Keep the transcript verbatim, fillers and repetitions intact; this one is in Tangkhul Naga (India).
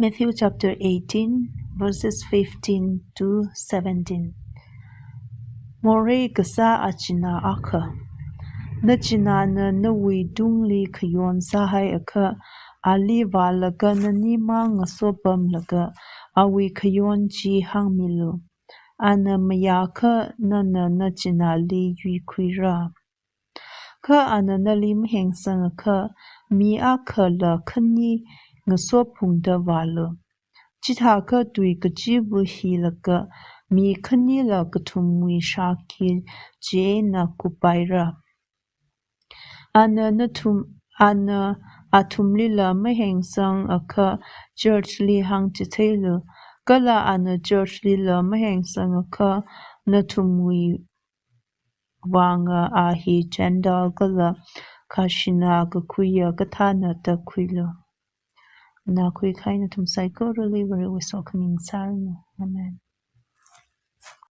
Matthew chapter eighteen, verses fifteen to seventeen. Morei kasā achinā akha. Nachināna nawui tungli khayon sāhaiakha, ali vālaga nanimang ngasopamlaga, awui khayon chi hāngmilu. Ana mayākha nana nachināli yuikhuira. Kha ana nali mahengsangakha, mi akhala khani ngasophungda vālu. Chithākha tui kachiva hilaga, mi khanila kathumwui shākhi chieina kupaira. Ana nathum, ana athumlila mahengsangakha, church li hāngchitheilu. Kala ana church lila mahengsangakha, nathumwui vānga a hi Gentile kala khajana kakhuiya kathāna da khuilu. Nakhui kahai nathum saikorali Varewui sokhami sāranu. Amen.